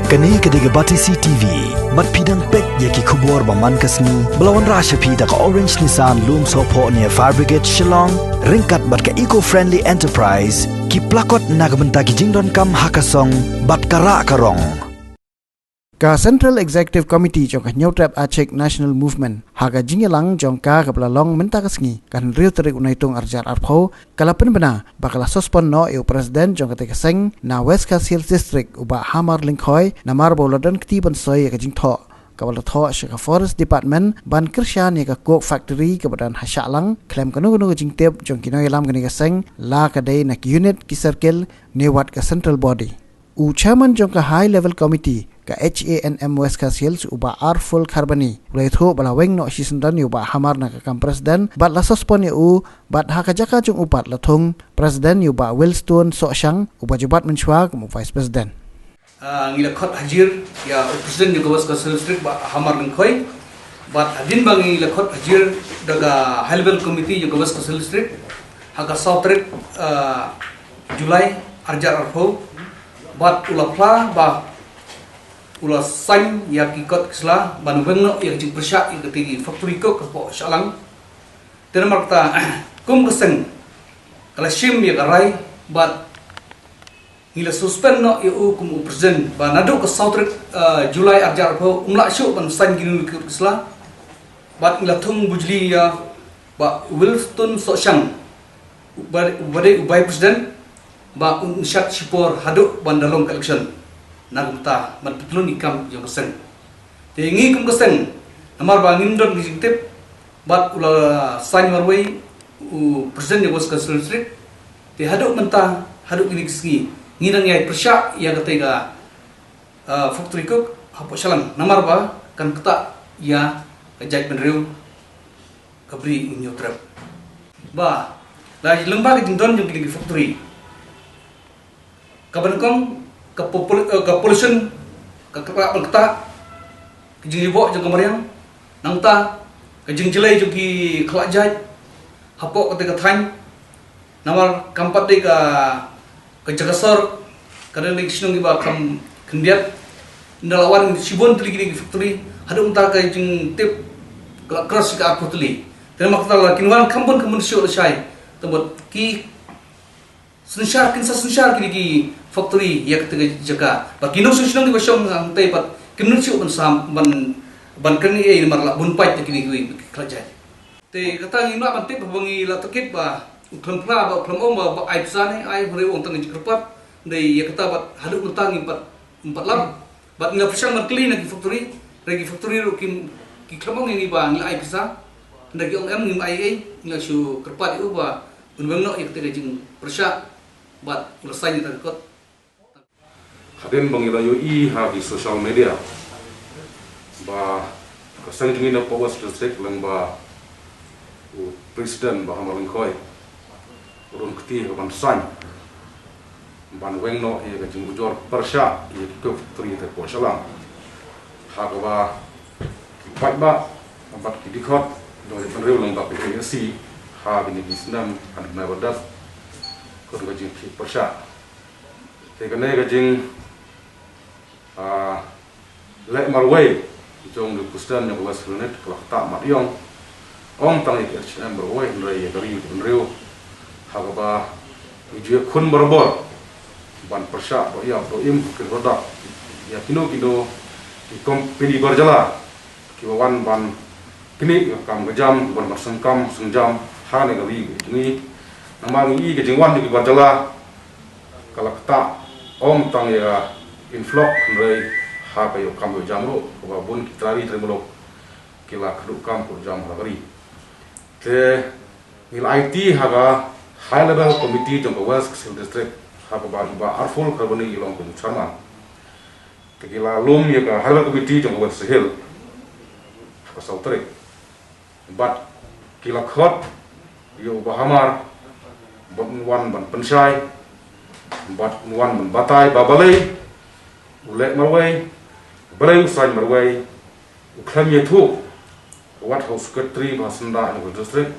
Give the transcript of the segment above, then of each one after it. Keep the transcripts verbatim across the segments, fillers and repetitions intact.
Kane ka dei ka Batesi T V. Bad phi dang peit ïa ki khubor ba man ka sngi ba la wanrah sha phi da ka Orange Nissan Lumsohphoh near Fire Brigade Shillong, ryngkat bad ka Eco Friendly Enterprise, ki plakot na ka bynta ki jingdonkam ha ka song bad ka rah ka rong. Ka Central Executive Committee jong ka Hynñiewtrep Achik National Movement, ha ka jingïalang jong ka kaba la long mynta ka sngi, ka hynriew tarik u Naitung arhajar arphew, ka la pynbna ba ka la suspend noh ïa u President jong katei ka seng na West Khasi Hills District, u Bah Hamar Lyngkhoi, namar ba u la don kti ban soi ïa ka jingthoh kaba la thoh sha ka Forest Department ban kyrshan ïa ka coke factory kaba don ha Shahlang, khlem kano kano ka jingtip jong ki nongïalam kane ka seng, la ka dei na ki unit, ki circle, ne wat ka central body. U chairman jong ka High Level Committee ka H A N M West Khasi Hills, u Bah Arful Kharbani, u la ïathuh ba la weng noh shisyndon ïa u Bah Hamar na ka kam President, bad la suspend ïa u, bad ha ka jaka jong u pat la thung President ïa u Bah Wilstone Sohshang, uba ju bat mynshuwa kum u Vice President. Ah, ngi la khot hajir ïa u President jong ka West Khasi Hills District, Bah Hamar Lyngkhoi. Bad hadien ba ngi la khot hajir da ka High Level Committee jong ka West Khasi Hills District ha ka saw tarik, ah, July arhajar arphew. Bad u la phla ba u la sign ïa ki kot ki sla ban weng noh ïa ka jingpyrshah ïa katei ka factory coke hapoh Shahlang. Te namar kata, kum ka seng, ka la shim ïa ka rai bad ngi la suspend noh ïa u kum u President ba naduh ka saw tarik, eh, July arhajar arphew, um lah shuh ban sign kine ki kot ki sla. Bad ngi la thung bujli ïa Bah Wilstone Sohshang, uba, uba dei u Vice President, ba un shad shipor haduh ban da long ka election. Na kumta ban pyntylun ïa ki kam jong ka seng. Te ngi kum ka seng, namar ba ngim don ka jingtip, bad u la sign marwei u President jong ka West Khasi Hills District. Te haduh mynta, haduh kine ki sngi, ngi dang ïai pyrshah ïa katei ka, ah, factory coke hapoh Shahlang, namar ba kan ktah ïa ka jaitbynriew, ka Bri u Hynñiewtrep. Ba la lyngba ka jingdon jong kine ki factory, kaba nyngkong, ka popul-, eh, ka pollution, ka kyrpang ban ktah, ka jingïaboh jong ka mariang, nangta ka jingjlei jong ki khlad jait hapoh katei ka thaiñ. Namar kam pat dei ka, ka jaka sor, ka dei ka shnong kaba kham khyndiat. Ynda la wan shibun tylli kine ki factory, haduh mynta ka jingtip ka la cross ka arphew tylli. Te namar kata la kin wan kham bun kham bun shuh lashai. Te bad ki synshar, kin sa synshar kine ki factory ïa katei ka jaka. Bad ki nongshong shnong kiba shong hangtei pat kim nud shuh ban sam, ban, ban kren ei ei namar la bun paid te kine ki khlad jait. Te kata ngim lah ban tip, haba ngi la tohkit ba u khlem phla, ba u khlem ong ba, ba ai pisa ne ai, hynrei u ong tang ka jingkyrpad. Dei ïa kata bad haduh mynta ngim pat, ngim pat lap. Bad ngi la pyrshang ban kylli na ki factory, hynrei ki factory ruh kim, ki khlem ong ïa ngi ba ngi la ai pisa. Hynrei ki ong em, ngim ai ei, ngi la shu kyrpad ïa u ba un weng noh ïa katei ka jingpyrshah bad u la sign ïa ka kot. Hadien ba ngi la ïohi ha ki social media ba ka seng jong ngi na West District lyngba u President Bah Hamar Lyngkhoi u don kti ha ka ban sign ban weng noh ïa ka jingujor pyrshah ïa ki coke factory hapoh Shahlang. Ha kaba ki paidbah bad ki dkhot jong ka jaitbynriew lyngba ka K A C ha kine ki snem ha kine ki bnai ba dep ka don ka jingpyrshah. Te kane ka jing, ah, leh marwei jong u President jong ka West Khasi Hills District ka la ktah mat ïong. Ym tang ïa ki H A N M marwei hynrei ïa ka ri ka bynriew. Ha kaba ngi ju ïakhun barabor ban pyrshah dohnud dohnud, kyrpad ïa kino kino ki company bar jylla kiba wan ban knieh ïa ka kam ka jam, ban ban seng kam seng jam ha kane ka ri ka jong ngi. Namar ngi i ka jingwan jong ki bar jylla ka la ktah ym tang ïa ka Inverlok hynrei ha ka ïoh kam ïoh jam ruh, kaba bun ki trai ri trai muluk ki la kduh kam kduh jam ha ka ri. Te ngi la aiti ha ka High Level Committee jong ka West Khasi Hills District, ha kaba i Bah Arful Kharbani i long kum u chairman. Te ki la lum ïa ka High Level Committee jong ka West Khasi Hills ha ka saw tarik. Bad ki la khot ïa u Bah Hamar bad un wan ban pynshai, bad un wan ban batai ba balei u leh marwei, balei u sign marwei, u khlem ïathuh wat ha u secretary ba syndah jong ka district,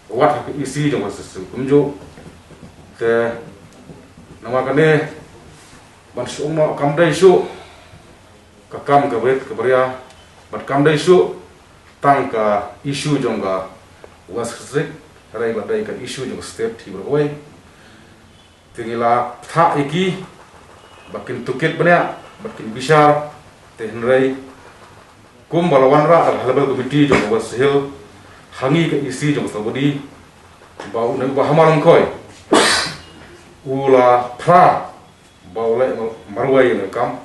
wat ha ka E C jong ka district kumjuh. Te namar kane ban shu ong noh kam dei shuh ka kam ka bret ka bria, bad kam dei shuh tang ka issue jong ka West District, hynrei ba dei ka issue jong ka state hi baroh kawei. Te ngi la pynthah ïa ki ba kin tohkit bniah bad kin bishar. Te hynrei kumba la wanrah da ka High Level Committee jong ka West Hill ha ngi ka E C jong ka Salbodi, ba u ne u Bah Hammar Lyngkhoi u la phla ba u leh marwei ïa ka kam.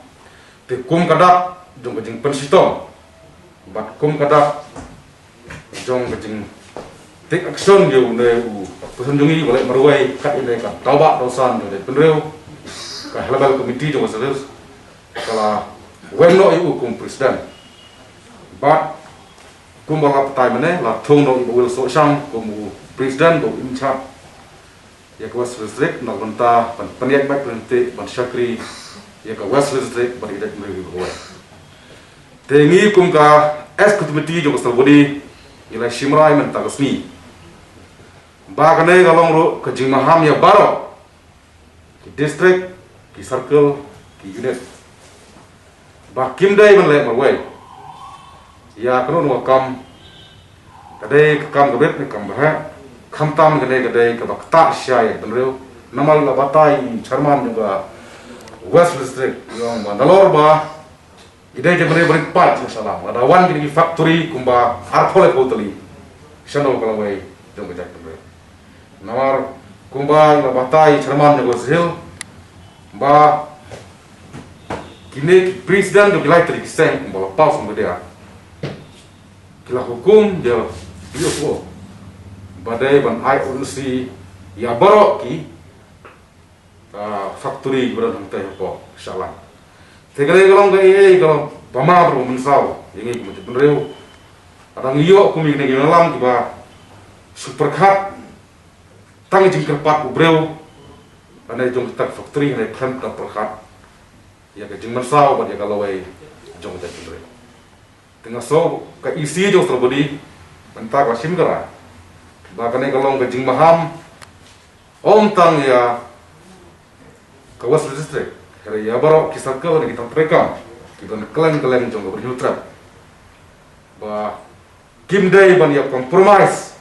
Te kum ka dak jong ka jingpynshitom bad kum ka dak jong ka jing take action ïa une u person jong ngi ba leh marwei, kat ïa une ka daw bah daw san jong ka jaitbynriew, ka High Level Committee jong ka West Hill ka la weng noh ïa u kum president. Bad kumba la batai mynne, la thung noh ïa u Bah Wilsoh Shang kum u president, ba u in charge ïa ka West District, na ka bynta ban pynïaid bad pynrem ban shakri ïa ka West District bad ïa ka jaitbynriew hi baroh. Te ngi kum ka Executive Committee jong ka Salbodi ngi la shim rai mynta ka sngi ba kane ka long ruh ka jingmaham ïa baroh ki district, ki circle, ki unit, ba kim dei ban leh marwei ïa kano kano ka kam. Ka dei ka kam ka bret ne kam ka bhah, khamtam ka dei, ka dei kaba ktah shisha ïa ka bynriew. Namar la batai i chairman jong ka West District, i ong ba nalor ba ki dei ki bynriew ba rit paid sha la, lada wan kine ki factory kumba arphew laiphew tylli, shano ka lawei jong ka jaitbynriew. Namar kumba i la batai i chairman jong ka West Hill ba kine ki president jong ki lai tylli ki seng kumba la paw sngewbha, ki la hukum ïa u D F O ba dei ban ai O C ïa baroh ki, ah, factory kiba don hangtei hapoh Shillong. Te kane ka long kaei, ka long ba ma bro mynsaw ïa ngi kum ki bynriew. Lada ngi ïoh kum ïa kine ki nongïalam kiba shu pyrkhat tang jingkyrpad u briew, lane jong kita ki factory, lane khlem da pyrkhat ïa ka jingmynsaw bad ïa ka lawei jong kita ki bynriew. Te nga sngew ka E C jong Salbodi mynta ka la shim ka rai ba kane ka long ka jingmaham ym tang ïa ka West District, hynrei ïa baroh ki circle ne ki tang treikam kiba don kylleng kylleng jong ka Ri Hynñiewtrep, ba kim dei ban ïa compromise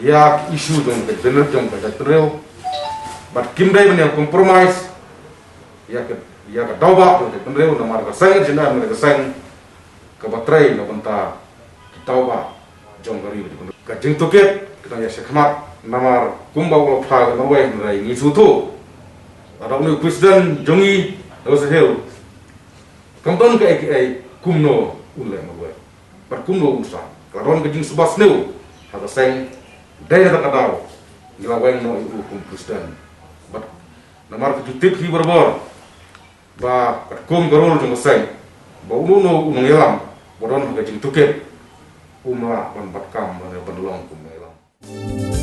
ïa ki issue jong ka jaitbynriew, jong ka jaitbynriew. Bad kim dei ban ïa compromise ïa ka, ïa ka daw bah jong ka jaitbynriew, namar ka seng H N M ka seng kaba trei na bynta ki daw bah jong ka ri. Ka jingtohkit ka dang ïa shakhmat, namar kumba u la phla ka marwei, hynrei ngi sngewthuh lada une u president jong ngi na West Hill kam don kaei kaei, kumno un leh marwei bad kumno un sah? Ka la don ka jingsngewbha sniew ha ka seng. Dei na kata ka daw ngi la weng noh ïa u kum president. Bad namar ka jutip hi barabor ba katkum ka rule jong ka seng, ba uno uno u nongïalam ba don ha ka jingtohkit um lah ban bat kam, ban, ban long kum nongïalam.